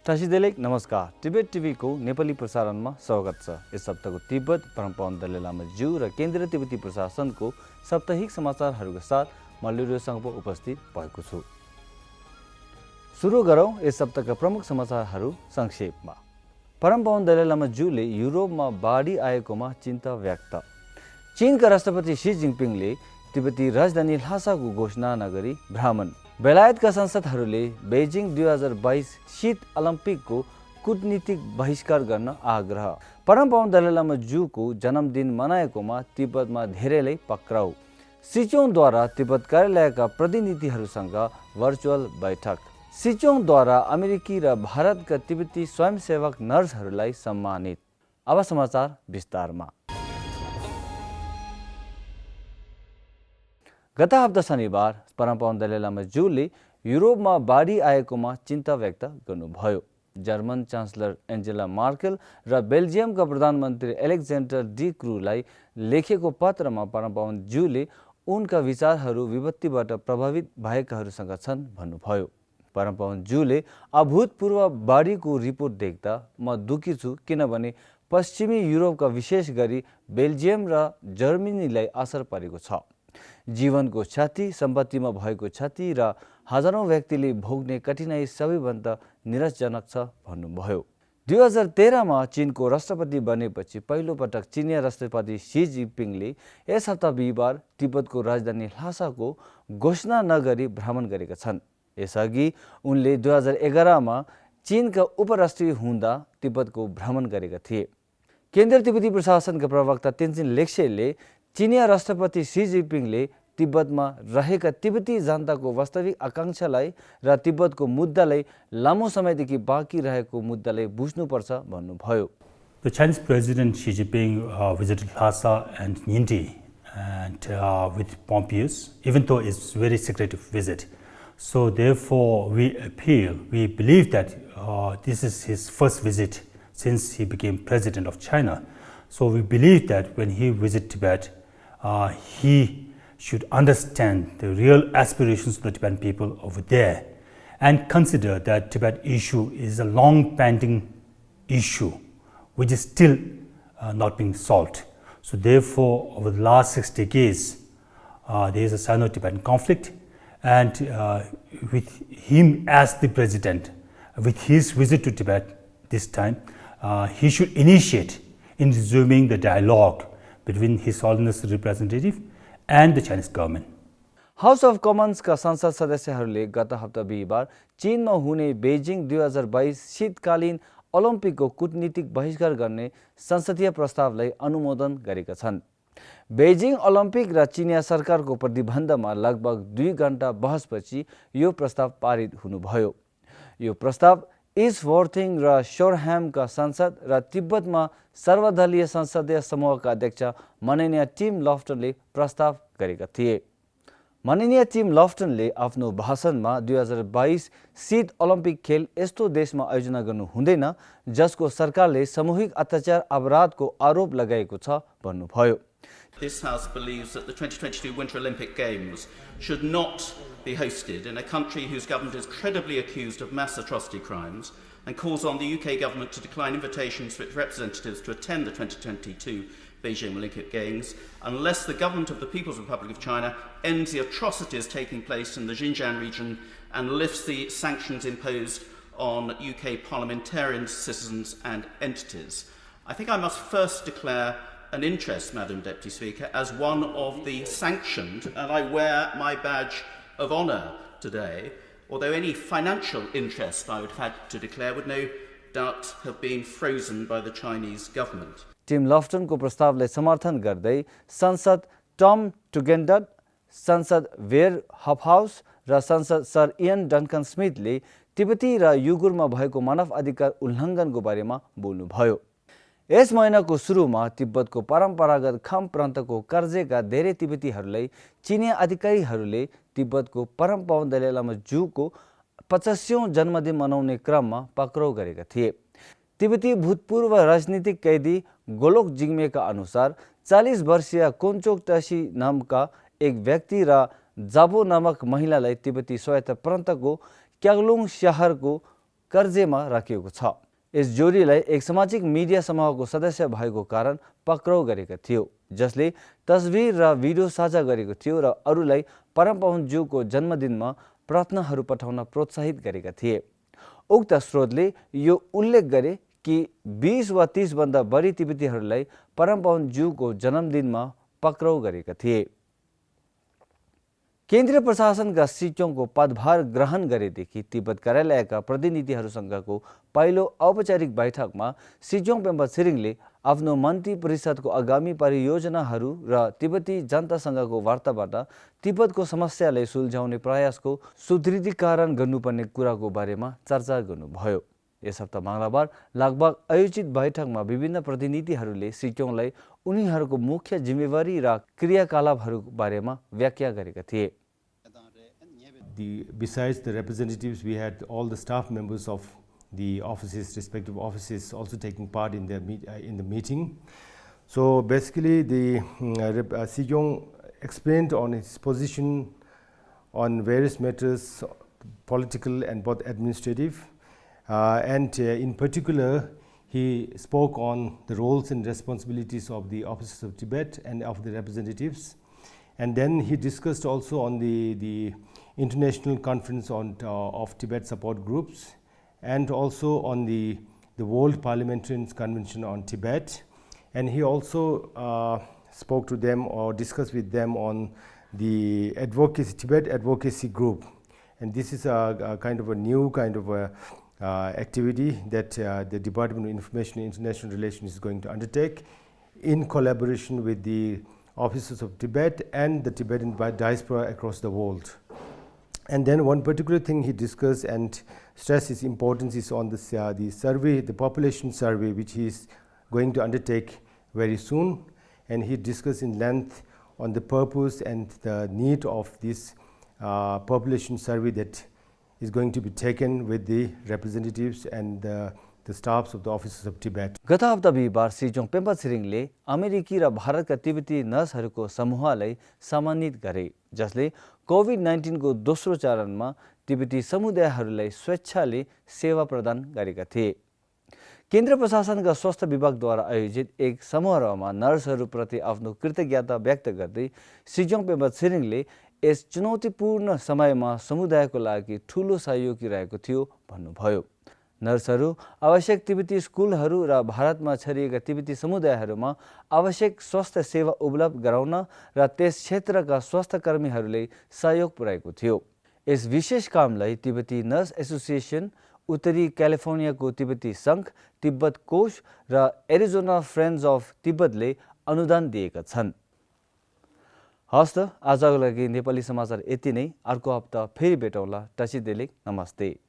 टासीदेलेक नमस्कार। तिब्बत टिभीको नेपाली प्रसारणमा स्वागत छ। यस हप्ताको तिब्बत परम्परा दलाइ लामा ज्यू र केन्द्रीय तिब्बती प्रशासनको साप्ताहिक समाचारहरूका साथ म लिडोसँग उपस्थित भएको छु। सुरु गरौँ यस हप्ताका प्रमुख समाचारहरू संक्षेपमा। परम्परा दलाइ लामा ज्यूले युरोपमा बाढी आएकोमा चिन्ता व्यक्त। चीनका राष्ट्रपति सी जिनपिङले तिब्बती राजधानी ल्हासाको घोषणा नगरी भ्रमण। बेलायतका सांसदहरूले बेजिङ 2022 शीत ओलम्पिकको कूटनीतिक बहिष्कार गर्न आग्रह। परम्परा दलाइ लामा ज्यूको जन्मदिन मनाएकोमा तिब्बतमा धेरैले पक्राउ। सिचोङद्वारा तिब्बत कार्यालयका प्रतिनिधिहरूसँग भर्चुअल बैठक। सिचोङद्वारा अमेरिकी र भारतका तिब्बती स्वयंसेवक नर्सहरूलाई सम्मानित। अब समाचार विस्तारमा। गत हप्ता शनिबार परम्परा दलाइ लामा ज्यूले युरोपमा बाढी आएकोमा चिन्ता व्यक्त गर्नुभयो। जर्मन चान्सलर एन्जेला मार्केल र बेल्जियमका प्रधानमन्त्री एलेक्जेन्डर डी क्रूलाई लेखेको पत्रमा परम्परा ज्यूले उनका विचारहरू विपत्तिबाट प्रभावित भएकाहरूसँग छन् भन्नुभयो। परम्परा ज्यूले अभूतपूर्व बाढीको रिपोर्ट देख्दा म दुखी छु, किनभने पश्चिमी युरोपका विशेष गरी बेल्जियम र जर्मनीलाई असर परेको छ। जीवनको क्षति, सम्पत्तिमा भएको क्षति र हजारौं व्यक्तिले भोग्ने कठिनाई सबैभन्दा निराशजनक छ भन्नुभयो। 2013 मा चीनको राष्ट्रपति बनेपछि पहिलो पटक चिनिया राष्ट्रपति सी जिनपिङले यस हप्ता बिहिबार तिब्बतको राजधानी ल्हासाको घोषणा नगरी भ्रमण गरेका छन्। यसअघि उनले 2011 मा चीनका उपराष्ट्रपति हुँदा तिब्बतको भ्रमण गरेका थिए। केन्द्रीय तिब्बती प्रशासनका प्रवक्ता तेन्जिन लेग्सेले चिनिया राष्ट्रपति सी जिनपिङले तिब्बतमा रहेका तिब्बती जनताको वास्तविक आकांक्षालाई र तिब्बतको मुद्दालाई लामो समयदेखि बाँकी रहेको मुद्दालाई बुझ्नुपर्छ भन्नुभयो। The Chinese President Xi Jinping visited Lhasa and Ningdi and with Pompeius, even though it's a very secretive visit. So therefore we believe that this is his first visit since he became president of China. So we believe that when he visits Tibet, he should understand the real aspirations of the Tibetan people over there and consider that Tibet issue is a long-pending issue which is still not being solved. So therefore, over the last 6 decades, there is a Sino-Tibetan conflict, and with him as the president, with his visit to Tibet this time, he should initiate in resuming the dialogue between His Holiness the representative and the Chinese government. House of कमन्सका संसद सदस्यहरूले गत हप्ता बिहिबार चीनमा हुने Beijing 2022 शीतकालीन ओलम्पिकको कूटनीतिक बहिष्कार गर्ने संसदीय प्रस्तावलाई अनुमोदन गरेका छन्। बेजिङ ओलम्पिक र चिनिया सरकारको प्रतिबन्धमा लगभग 2 घण्टा बहसपछि यो प्रस्ताव पारित हुनुभयो। यो प्रस्ताव इस्ट वर्थिङ र शोरह्यामका सांसद र तिब्बतमा सर्वदलीय संसदीय समूहका अध्यक्ष माननीय टिम लफ्टनले प्रस्ताव गरेका थिए। माननीय टिम लफ्टनले आफ्नो भाषणमा 2022 शीत ओलम्पिक खेल यस्तो देशमा आयोजना गर्नु हुँदैन जसको सरकारले सामूहिक अत्याचार अपराधको आरोप लगाएको छ भन्नुभयो। This House believes that the 2022 Winter Olympic Games should not be hosted in a country whose government is credibly accused of mass atrocity crimes, and calls on the UK government to decline invitations for its representatives to attend the 2022 Beijing Olympic Games unless the government of the People's Republic of China ends the atrocities taking place in the Xinjiang region and lifts the sanctions imposed on UK parliamentarians, citizens and entities. I think I must first declare an interest, Madam Deputy Speaker, as one of the sanctioned, and I wear my badge of honour today, although any financial interest I would have had to declare would no doubt have been frozen by the Chinese government. Tim लफ्टनको प्रस्तावलाई समर्थन गर्दै सांसद Tom टुगेन्डट, सांसद where हफहाउस र सांसद sir Ian डन्कन स्मिथले तिब्बती र युगुरमा भएको मानव अधिकार उल्लङ्घनको बारेमा बोल्नुभयो। यस महिनाको सुरुमा तिब्बतको परम्परागत खम प्रान्तको कर्जेका धेरै तिब्बतीहरूलाई चिनिया अधिकारीहरूले तिब्बतको परम्परा दलाइ लामा ज्यूको 50औं जन्मदिन मनाउने क्रममा पक्राउ गरेका थिए। तिब्बती भूतपूर्व राजनीतिक कैदी गोलोक जिग्मेका अनुसार 40 वर्षीय कोन्चोक टासी नामका एक व्यक्ति र जाबो नामक महिलालाई तिब्बती स्वायत्त प्रान्तको क्यागलुङ शहरको कर्जेमा राखिएको छ। यस जोडीलाई एक सामाजिक मिडिया समूहको सदस्य भएको कारण पक्राउ गरेका थियो, जसले तस्बिर र भिडियो साझा गरेको थियो र अरूलाई परमपवनज्यूको जन्मदिनमा प्रार्थनाहरू पठाउन प्रोत्साहित गरेका थिए। उक्त स्रोतले यो उल्लेख गरे कि 20 वा 30 भन्दा बढी तिब्बतीहरूलाई परमपवनज्यूको जन्मदिनमा पक्राउ गरेका थिए। केन्द्रीय प्रशासनका सिचोङको पदभार ग्रहण गरेदेखि तिब्बत कार्यालयका प्रतिनिधिहरूसँगको पहिलो औपचारिक बैठकमा सिचोङ पेम्बा छिरिङले आफ्नो मन्त्री परिषदको आगामी परियोजनाहरू र तिब्बती जनतासँगको वार्ताबाट तिब्बतको समस्यालाई सुल्झाउने प्रयासको सुदृढीकरण गर्नुपर्ने कुराको बारेमा चर्चा गर्नुभयो। यस हप्ता मङ्गलबार लगभग आयोजित बैठकमा विभिन्न प्रतिनिधिहरूले सिचोङलाई उनीहरूको मुख्य जिम्मेवारी र क्रियाकलापहरू बारेमा व्याख्या गरेका थिए। Besides the representatives, we had all the staff members of the offices, respective offices, also taking part in the meeting. So basically, the Sejong explained on his position on various matters, political and both administrative, and in particular, he spoke on the roles and responsibilities of the officers of Tibet and of the representatives. And then he discussed also on the International Conference of Tibet Support Groups, and also on the World Parliamentarians Convention on Tibet. And he also spoke to them or discussed with them on the Tibet Advocacy Group. And this is a kind of a new kind of a activity that the Department of Information and International Relations is going to undertake in collaboration with the officers of Tibet and the Tibetan diaspora across the world. And then one particular thing he discussed and stressed its importance is on the survey, the population survey, which he is going to undertake very soon. And he discussed in length on the purpose and the need of this population survey that is going to be taken with the representatives and the staffs of the offices of Tibet. गत हप्ता बिहिबार सिचोङ पेम्बा छिरिङले अमेरिकी र भारतका तिब्बती नर्सहरूको समूहलाई सम्मानित गरे, जसले कोभिड-19 को दोस्रो चरणमा तिब्बती समुदायहरूलाई स्वेच्छाले सेवा प्रदान गरेका थिए। केन्द्र प्रशासनका स्वास्थ्य विभागद्वारा आयोजित एक समारोहमा नर्सहरूप्रति आफ्नो कृतज्ञता व्यक्त गर्दै सिचोङ पेम्बा छिरिङले यस चुनौतीपूर्ण समयमा समुदायको लागि ठूलो सहयोगी रहेको थियो भन्नुभयो। नर्सहरू आवश्यक तिब्बती स्कुलहरू र भारतमा छरिएका तिब्बती समुदायहरूमा आवश्यक स्वास्थ्य सेवा उपलब्ध गराउन र त्यस क्षेत्रका स्वास्थ्य कर्मीहरूले सहयोग पुर्याएको थियो। यस विशेष कामलाई तिब्बती नर्स एसोसिएसन, उत्तरी क्यालिफोर्नियाको तिब्बती सङ्घ, तिब्बत कोष र एरिजोना फ्रेन्ड्स अफ तिब्बतले अनुदान दिएका छन्। हस् त, आजको लागि नेपाली समाचार यति नै। अर्को हप्ता फेरि भेटौँला। टसी देलेक, नमस्ते।